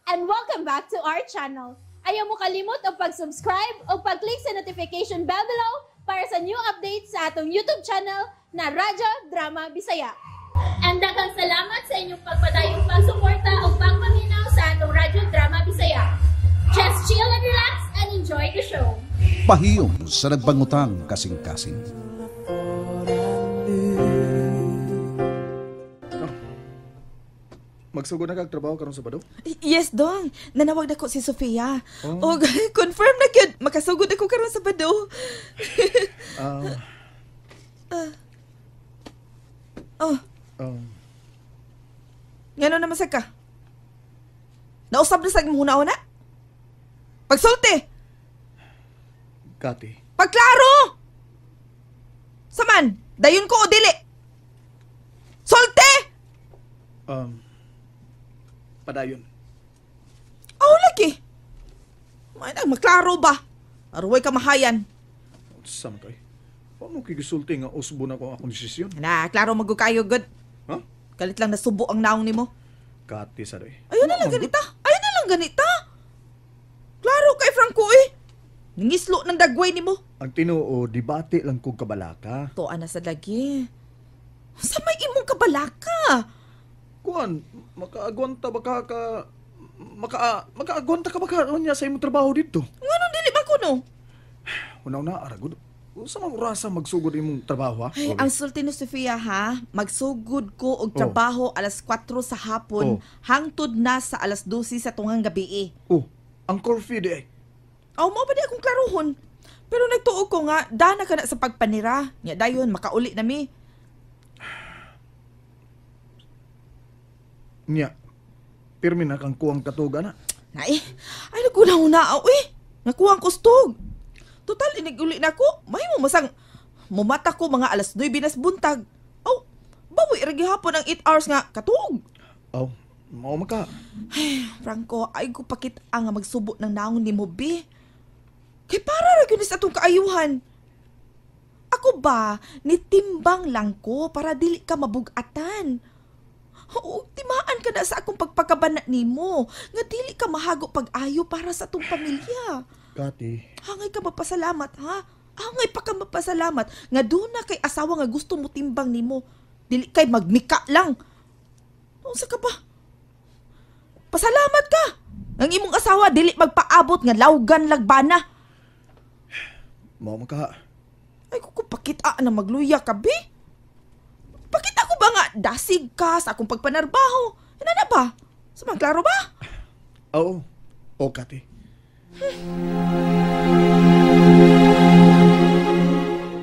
And welcome back to our channel. Ayaw mo kalimot og pag-subscribe o pag-click sa notification bell below para sa new updates sa atong YouTube channel na Radyo Drama Bisaya. And daghang salamat sa inyong pagpadayong pagsuporta o pagpaminaw sa atong Radyo Drama Bisaya. Just chill and relax and enjoy the show. Pahiyom sa nagbangutang kasing-kasing. Magsugod na kag trabaho karon Sabado? Yes, Dong. Nanawag na ko si Sofia. Oh. Og confirm na gyud, makasugod ako karon Sabado. Oh. Ngano naman sa ka? Nausab na sa imong una-una? Pagsulti! Kati. Pagklaro! Saman, dayon ko o dili? Sulti! Padayon. Oh, lagi. May nang maklaro ba? Aruway ka mahayan. Sama kay. Wa mo kay gisulti nga usbo na ko ang akong desisyon. Na, klaro magukayo good. Ha? Kalit lang nasubo ang naong nimo. Kati sa doy. Ayun na lang ganita. Ayun na lang ganita. Klaro kay Franco eh. Nangislo ng dagway nimo. Ang tinuo, debate lang kog kabalaka. Tuan na sa lagi. Sa may imong kabalaka? Kuan, makaagwanta ba ka ka makaagwanta ka ba ka unya sa imong trabaho dito? Nganong dili ba kuno? Una-una ara gud. Unsa man orasa magsugod imong trabaho ha? Ay, ang sulti ni Sofia ha, magsugod ko og trabaho alas 4 sa hapon hangtod na sa alas 12 sa tungang gabi eh. Oh, ang curfew di ay. Aw, mao ba di akong klarohon? Pero nagtuo ko nga, dana ka na sa pagpanira. Nya dayon makauli na mi. Nya, pirmi na kang kuwang katuga na. Nay, ay nagkulang na ako eh. Nakuha ang kustog. Total, iniguli na ko. Mahimo masang mumata ko mga alas 9 nas buntag. Aw, bawi ra gihapon ang 8 hours nga katuog. Aw, mao man ka. Ay, Franco, ay ko pakit ang magsubo ng naong nimo bi. Kay para ra gyud sa atong kaayuhan. Ako ba, nitimbang lang ko para dili ka mabugatan. Oo, timaan ka na sa akong pagpakabana nimo nga dili ka mahago pag-ayo para sa atong pamilya. Kati. Hangay ka mapasalamat, ha? Hangay pa ka mapasalamat nga doon na kay asawa nga gusto mo timbang nimo. Dili kay magmika lang. Unsa ka ba? Pasalamat ka. Ang imong asawa dili magpaabot nga lawgan lagbana. Mao man ka. Ay kuko pakita na magluya ka bi. Pakita ko ba nga dasig ka sa akong pagpanarbaho? Ina na ba? Samang klaro ba? Oo. O, Kati.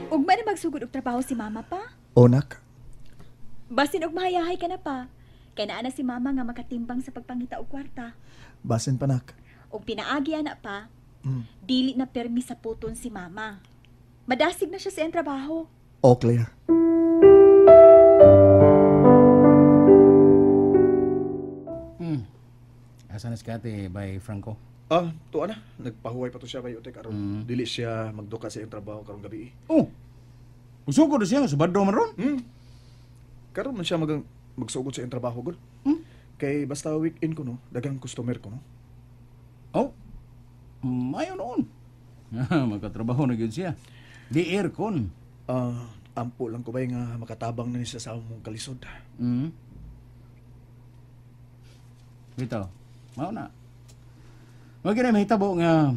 Ugma na magsugod og trabaho si mama pa? O, nak. Basin og mahayahay ka na pa. Kay naa na si mama nga makatimbang sa pagpangita og kwarta. Basin pa, nak. Og pinaagi ana pa, dili na permi sa puton si mama. Madasig na siya sa iyang trabaho. O, Claire. Asa na si Kati by Franco? Ah, tuwa na. Nagpahuway pa to siya by utek aron. Dili siya magduka sa iyang trabaho karong gabi. Oh. Usugod siya sa Sabado man ron. Karon man siya magsugod sa iyang trabaho gud. Kay basta weekend ko no, daghang customer ko no. Oh. Mayo noon. Magkatrabaho na gyud siya. Di aircon. Ampo lang ko bay nga makatabang na ni sa mong kalisod. Bitaw. Mao na. Wag gyud mahitabo nga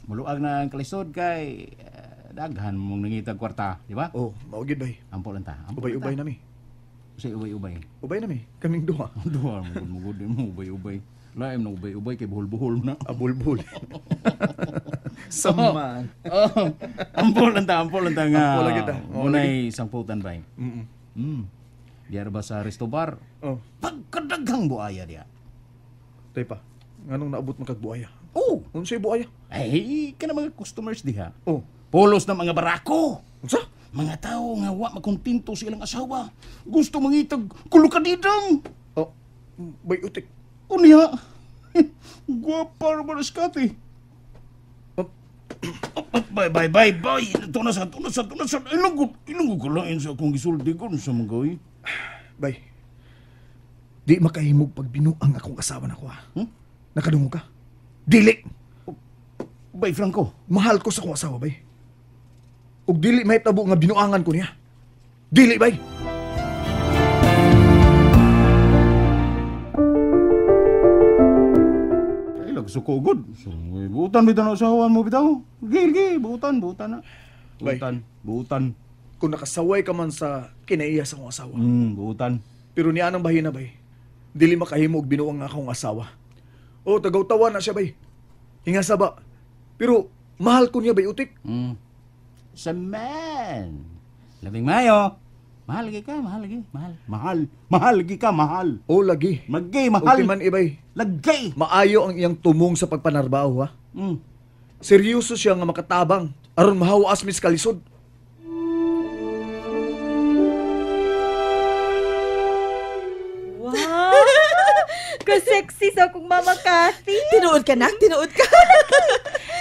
muluag na ang kalisod kay daghan mong nangitag kwarta, di ba? Oh, mao gyud bay. Ampo lang ta. Ubay-ubay na mi. Say ubay-ubay. Ubay na mi, kaming duha. Duha mugod mo ubay-ubay. Laim na ubay-ubay kay buhol-buhol na. Ah, buhol-buhol. Saman. Oh, ampo lang ta nga. Ampo lang kita. Munay sangputan bay. Diya ba sa resto bar? Oh. Pagkadaghang buaya diya. Tay pa, nganong naabot man kag buaya? Oh, unsay buaya? Ay, kana mga customers diha. Oh. Pulos na mga barako. Unsa? Mga tao nga wa makontento sa ilang asawa. Gusto mangitag kulukadidang. Oh, bay utik. Unya. Gwapa ra ba na si Kati? Oh. Bye, bye, bye, bye. Tunasan. Ilong ko lain sa akong gisulti ko sa mga gawin. Bay, di makahimog pagbinuang akong asawa na ko, ha? Nakadungog ka? Dili! Bay Franco. Mahal ko sa akong asawa, bay. Ug dili mahitabo nga binuangan ko niya. Dili, bay! Ay, lagsuko gud. So, buutan bitaw na asawa mo bitaw. Gil, buutan, buutan na. Bay. Buutan, buutan. Kung nakasaway ka man sa kinaiya sa akong asawa. Buutan. Pero niya nang bahina, bay. Dili makahimo og binuang nga akong asawa. O, tagaw-tawa na siya, bay. Hinga sa ba. Pero, mahal ko niya, bay, utik. Sa man. Labing mayo. Mahal gi ka, mahal gi, mahal. Mahal, mahal gi ka, mahal. O, lagi. Magay, mahal. Ultiman, ibay. Lagay. Maayo ang iyang tumong sa pagpanarbaho, ha? Seryoso siya nga makatabang. Aron mahawas mis kalisod. Wow! Ka-sexy sa akong Mama Kathy. Tinuod ka, nak? Tinuod ka?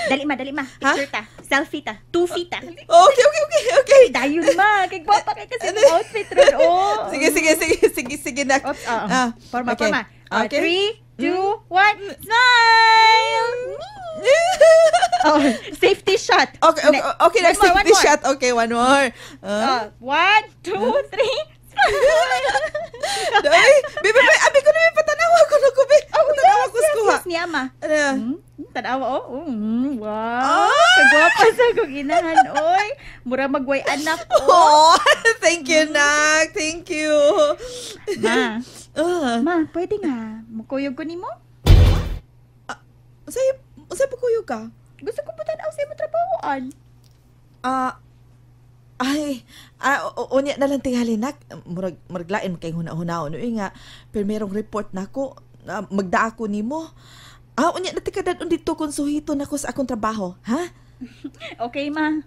Dali ma, dali ma. Picture ta. Selfie ta. Two-feet ta. Okay. Dayon ma. Kay gwapa kay kasi ng outfit ron. Oh. Sige, nak. Oops, Ah, Forma, okay. forma. Okay. 3, 2, 1, smile! Oh, safety shot. Okay, nak, One more, safety one more. shot. Okay, one more. 1, 2, 3, smile! Ay, bebe, abi ko na may patanawa ko na ko, be. Patanawa ko sa kuha. Yes, niya, ma. Ano? Tanawa, oh. Wow. Kagwapa sa akong inahan, oy. Mura magway anak, oh. Oh, thank you, nak. Thank you. Ma, ma, pwede nga. Mukuyog ko nimo? Usay pukuyog ka? Gusto ko po tanaw sa imong trabahoan. Ay, unya na lang tingali, nak. Murag lain kay huna-hunaon. Uy nga, pero merong report na ako. Magdaa ko nimo. Unya na tikadad dito kung suhito na ko sa akong trabaho, ha? Okay, ma.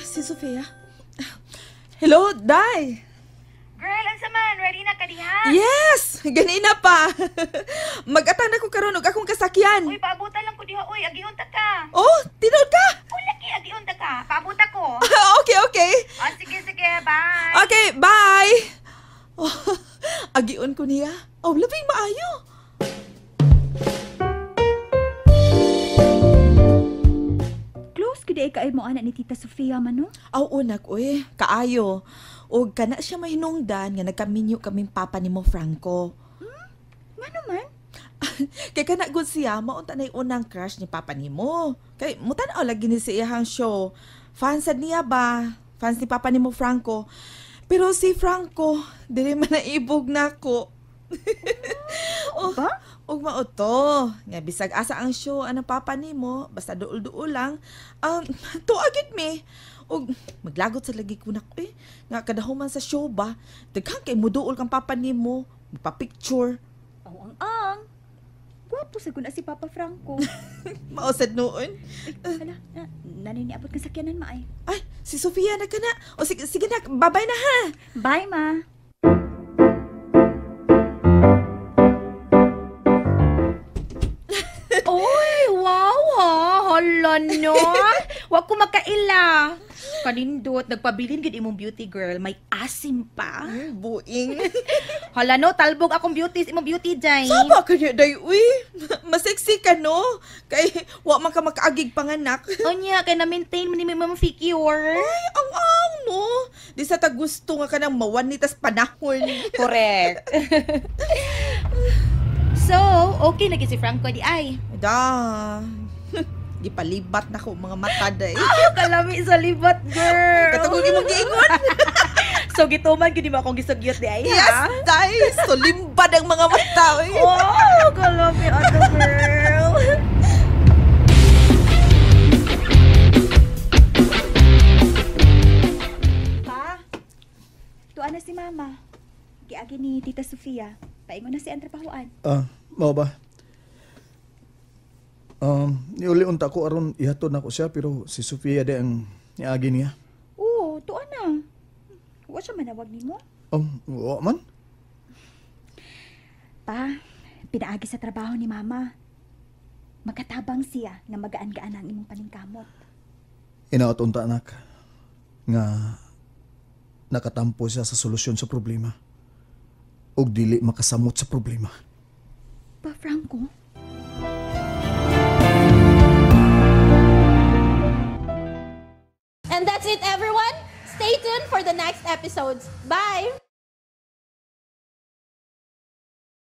Si Sofia. Hello, Day. Girl, unsa man? Ready na ka diha? Yes! Ganina pa. Mag-atang na ko karon og akong kasakyan. Uy, paabutan lang ko diha. Uy, agiunta ka. Oh, tinuod ka? Uy, laki, agiunta ka. Paabuta ko. Okay. Oh, sige, bye. Okay, bye. Oh, agiun ko niya. Oh, labing maayo. Close ko di kay mo anak ni Tita Sofia man, no? Aw, unak, uy, kaayo. Og kana siya mahinungdan nga nagkaminyo kaming papa ni mo Franco. Ngano man? Kay kana gud siya maunta na unang crush ni papa nimo. Kay mutan-aw lagi ni sa iyang show. Fans sad niya ba? Fans ni papa nimo Franco. Pero si Franco, dili man naibog nako. Oh, ba? Ug mao to. Nga bisag asa ang show anang papa nimo, basta duol-duol lang. Tuwa gyud mi. Ug maglagot sa lagi ko nako eh. Nga kadahuman sa show ba, daghan kay muduol kang papa nimo, magpa-picture. Oh, ang. Gwapo sa guna si Papa Franco. Mao sad noon. Hala, nanay niabot kang sakyanan ma ay. Ay, si Sofia na ka na. O sige, sige na, bye-bye na ha. Bye, ma. Oy, wow ha. Hala no. Wa ko makaila. Kanindot, nagpabilin gid imong beauty girl. May asim pa. Buing. Hala no, talbog akong beauty, imong beauty day. Saba ka niya, day, uy. Masexy ka, no? Kay, wa man ka makaagig panganak. Unya, kay na-maintain mo ni ma'am figure. Ay, ang no. Di sa ta gusto nga ka nang mawan ni tas panahon. Correct. So, okay na gid si Franco di ay. Da. Gipalibat na ko mga mata, day. Kalami sa libat, girl. Katugol imong giingon. So, gituman gid mo akong gisugyot di ay, Yes, ha? day. Sulimbad ang mga mata, uy. Oh, kalami ato, girl. Pa, tuwa na si Mama. Giagi ni Tita Sofia. Paingon na si ang trabahoan. Mao ba? Niuli unta ko aron ihatod na ko siya pero si Sofia di ang niagi niya. Oo, tuwa na. Wa siya manawag nimo. Oh, wa man. Pa, pinaagi sa trabaho ni Mama. Magkatabang siya nga magaan-gaan ang imong paningkamot. Inaot unta anak. Nga nakatampo siya sa solusyon sa problema ug dili makasamot sa problema. Pa Franco? And that's it, everyone. Stay tuned for the next episodes. Bye!